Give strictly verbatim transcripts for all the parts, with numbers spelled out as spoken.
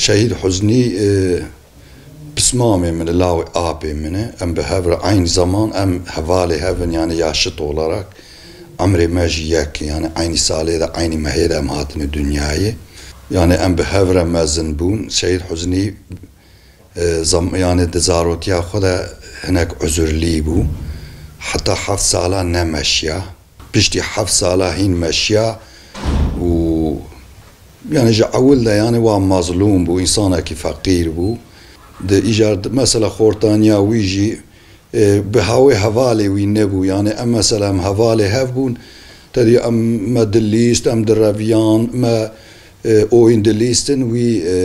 Şehîd Huznî, e, pismamê min e, lawê apê min e. Em bi hev re eynî zeman, em hevalê hev in, yani yaşıt olarak. Emrê me jî yek, yani eynî salê de, eynî mehê de em hatine dinyayê. Yani em bi hev re mezin bûn. Şehîd Huznî, e, zam-, yani di zarotiya xwe de hinek uzurlî bû. Heta heft sala nemeşiya. Piştî heft sala hîn meşiya û, yani, ji ewil de, yani, wa mazlûm bû, însanekî feqîr bû. Di îcar, mesela, xortaniya wî jî, e, bi hawê hevalê wî nebû. Yani, em, mesela, em hevalê hev bûn, te dî em, me dilîst, em direviyan, me, e, oyun dilîstin, wî, e,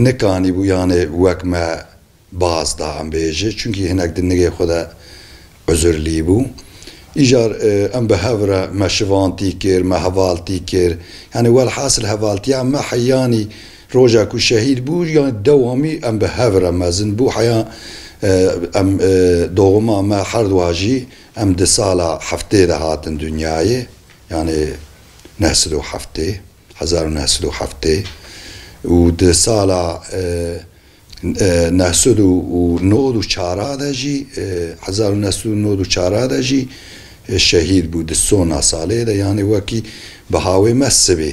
nikanî bû, yani, wek me baz da, em bêje, çunkî hinek di nigê xwe de uzurlî bû. Îcar, e, em bi hev re me şivantî kir, me hevaltî kir. Yani welhasil hevaltiya me heyanî roja ku şehîd bû, yani dewamî em bi hev re mezin bû. Heya, e, em, e, doğuma me herduwa jî em di sala heftê de hatin dinyayê. Yani neh sed û heftê, hezar û neh sed û heftê û di sala, e, e, neh sed û nod û çar de jî, e, hezar û neh sed û nod û çar de jî, e, şehîd bû di sona salê de, yani wekî bi hawê me sibê.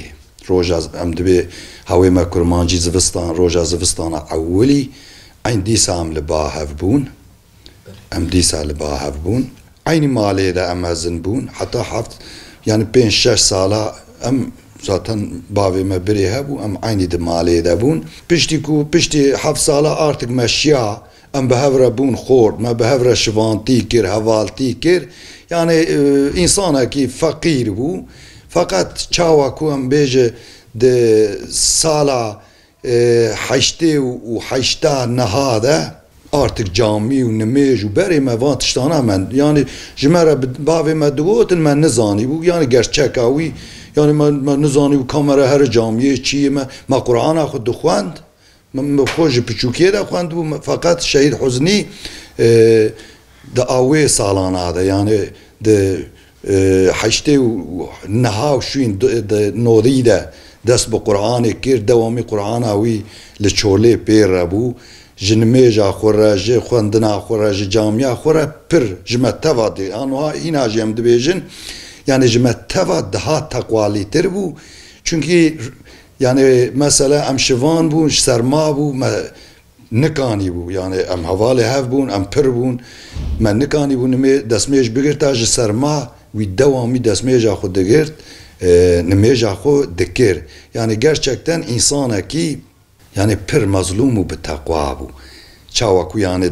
Roja z-, em dibê hawê me kurmancî zivistan, roja zivistana ewilî, eyn dîsa em li ba hev bûn. Em dîsa li ba hev bûn. Eynî malê de em mezin bûn. Heta heft, yani pênc şeş sala em zaten bavê me birê hebû, em eynî di malê de bûn. Piştî ku, piştî heft sala artık me şiya, em bi hev re bûn xort, me bi hev re şivantî kir, hevaltî kir. Yani, e, însanekî feqîr bû. Feqet çawa ku em bêje di sala e, heştê û heşta niha de artık camî û nimêj û berê me van tiştana me, yani ji me re bi-, bavê me digotin, me nizanîbû, yani gerçeka wî, yani me, me nizanîbû kamera here camiyê çi ye, me, me Qur'ana xwe dixwend, me, me xwe ji piçûkiyê de xwendibû, me, feqet Şehîd Huznî, e, di awê salana de, yani di, e, heştê û niha û şûn di, di nodî de dest bi Qur'anê kir, dewamî Qur'ana wî li çolê pê re bû. Ji nimêja xwe re, ji xwendina xwe re, ji camiya xwe re pir ji me teva dê. Anha hîna jî em dibêjin, yani ji me teva daha teqwalîtir bû. Çunkî, yani, mesela em şivan bûn, ji serma bû, me nikanîbû, yani em hevalê hev bûn, em pir bûn, me nikanîbû nimê-, destmêj bigirta, ji serma wî dewamî destmêja xwe digirt, e, nimêja xwe dikir. Yani gerçekten însanekî, yani pir mezlûm û bi teqwa bû. Çawa ku yani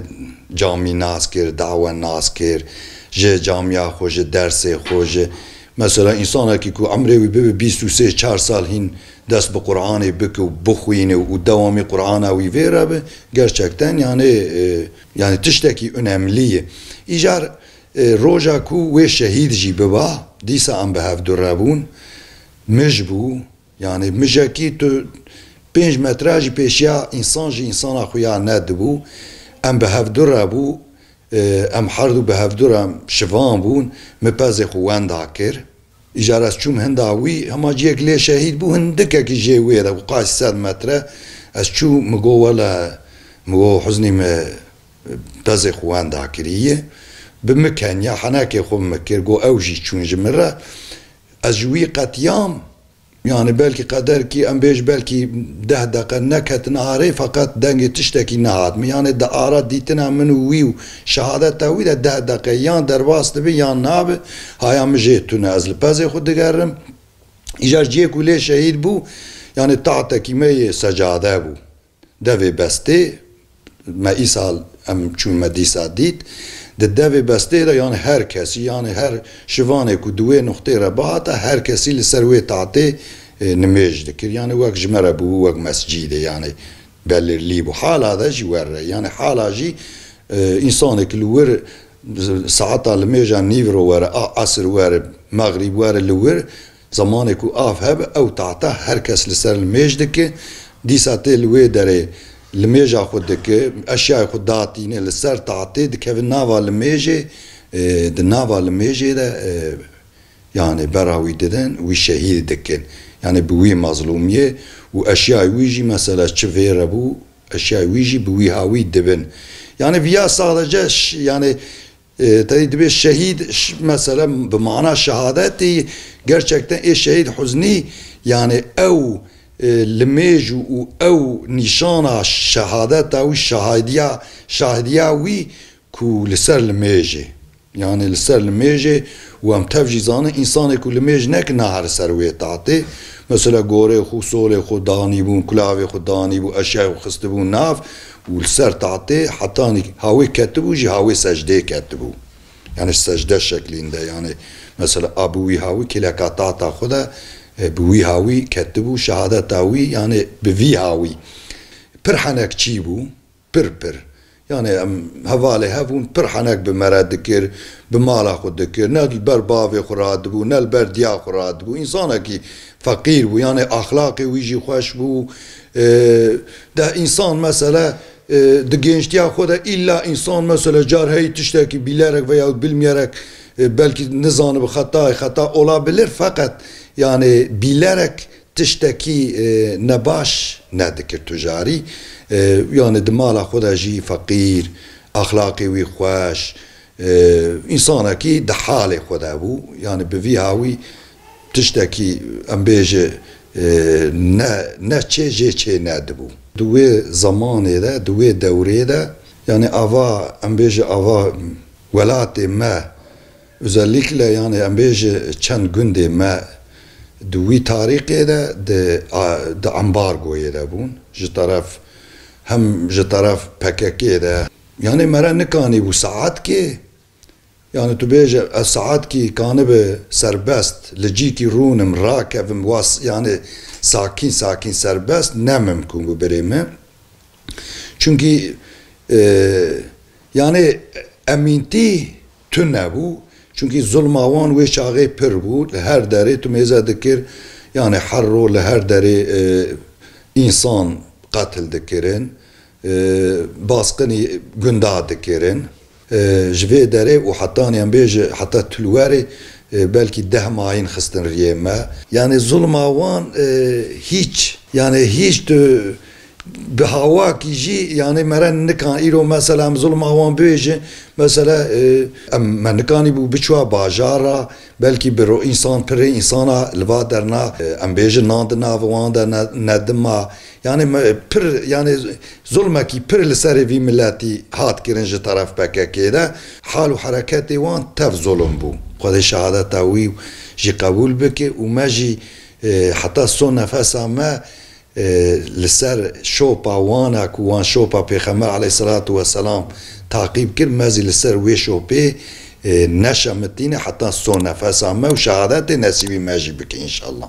camî nas kir, dawe nas kir, ji camiya xwe, ji dersê xwe, ji Mesela, însanekî ku emrê wî bibe bîst û sê çar sal hîn dest bi Qur'anê bike û bixwîne û dewamî Qur'ana wî vê re be, gerçekten, yani, e, yani tiştekî önemlî ye. Îcar, e, roja ku wê şehîd jî biba, dîsa em bi hev du re bûn, mij bû, yani mijekî tu pênc metre jî pêşiya însan ji însana xwe ya nedibû, em bi hev du re bû, e, em herdu bi hevdu re şivan bûn, min pezê xwe wenda kir. Îcar ez çûm hinda wî, hema ciyek lê şehîd bû, hindikekî jê wê de bû, qasî sed metre. Ez çû, min got, wele, min got, Huznî, min pezê xwe wenda kiriye. Bi min keniya, henekê xwe bi min kir, got, ew jî çûn ji min re. Ez ji wî qetiyam, Yani belkî qederkî, em bêj belkî deh deqe neketin arê, feqet dengê tiştekî nehat min. Yani di ara dîtina min û wî û şehadeta wî de deh deqe yan derbas dibi yan nabi, haya min jê tune, ez li pezê xwe digerim. Îcar ciyê ku lê şehîd bû, yani tahtekî me yê secade bû. Devê bestê, me îsal, em çûn, me dîsa dît. Di devê bestê de, yani her kesî, yani her şivanê ku di wê nuqtê re bihata, her kesî li ser wê tahtê, e, nimêj dikir. Yani wek ji me re bû, wek mescîdê, yani belirlî bû. Hala de jî were. Yani hala jî, e, însanê ku li wir saeta limêja nîvro were, a esir were, mexrîb were li wir, Zemanê ku av hebe, ew tahta her kes li ser limêj dike. Dîsa tê li wê derê limêja xwe dike, eşyayê xwe datîne li ser tahtê, dikevin nava limêjê, e, di nava limêjê de, e, yani bera wî didin, wî şehîd dikin. Yani bi wî mazlûmiyê û eşyayê wî jî mesela çi vê re bû, eşyayê wî jî bi wî hawî dibin. Yani viya sadece ş-, yani, e, tevî dibê şehîd ş-, mesela bi mana şehadetê gerçekten ê şehîd Huznî, yani ew, e, limêj û, û ew nîşana şehadeta wî, şahadiya, şahidiya wî ku li ser limêjê. Yani li ser limêjê û em tev jî zanin, însanê ku limêj neke nahere ser wê tahtê. Mesela gorê xwe, solê xwe danîbûn, kulavê xwe danîbû, eşyayê xwe xistibû nav û li ser tahtê hetanî hawê ketibû, jî hawê secdeyê ketibû. Yani secde şeklinde, yani mesela a bi wî hawî kêleka tahta xwe de, e, bi wî hawî ketibû, şehadeta wî, yani bi vî hawî. Pir henek çî bû. Pir pir. Yani em hevalê hev bûn, pir henek bi me re dikir, bi mala xwe dikir. Ne li ber bavê xwe radibû, ne li ber diya xwe radibû. Însanekî feqîr bû. Yani axlaqê wî jî xweş bû. E, de însan mesela, e, di gençtiya xwe de îlla însan mesela car heyî tiştekî bîlerek veya bilmeyerek, e, belkî nizanibe xetayê xeta olabilir, feqet yani bîlerek tiştekî, e, nebaş nedikir tu jarî. E, yani di mala xwe de jî feqîr, axlaqê wî xweş, e, însanekî di halê xwe de bû. Yani bi vî hawî tiştekî, em bêje, e, ne, ne çê jê çê nedibû. Di wê zemanê de, di wê dewrê de, yani ava, em bêje ava welatê me, özellikle yani em bêje çend gundê me di wî tarîxê de di, a, di ambargoyê de bûn. Ji teref, hem ji teref P K K de. Yani me re nikanî bû saetkê. Yani tu bêje ez saetkî kanibe serbest li cîkî rûnim, rakevim, was, yani sakîn sakîn serbest ne mimkûn bû birê min. Çunkî, e, yani emîntî tune bû. Çunkî zulma wan wê çaxê pir bû. Li her derê tu mêze dikir, yani her ro li her derê, e, însan qetil dikirin, e, basqinî gunda dikirin. E, ji vê derê û hetanî em bêje heta Tulwerê, e, belkî deh mayîn xistin riyê me. Yani zulma wan, e, hîç, yani hîç tu bi hawakî jî, yani me re nikan îro mesela em zulma wan bibêjin, mesela, e, em, me nikanî bû biçûa bajara, belkî bi ro-, însan pirê însana li va derna, e, em bêjin nan di nav wan de ne-, nedima. Yani me, pir, yani zulmekî pir li serê vî miletî hat kirin ji teref P K K de. Hal û hereketê wan tev zulm bû. Xwedê şehadeta wî jî qebûl bike û me jî, e, heta son nefesa me, e, li ser şopa wana ku wan şopa Pêxember aleyhisselatu vesselam taqîb kir, me zî li ser wê şopê, e, neşemitîne heta son nefesa me û şehadetê nesîbî me jî bike înşallah.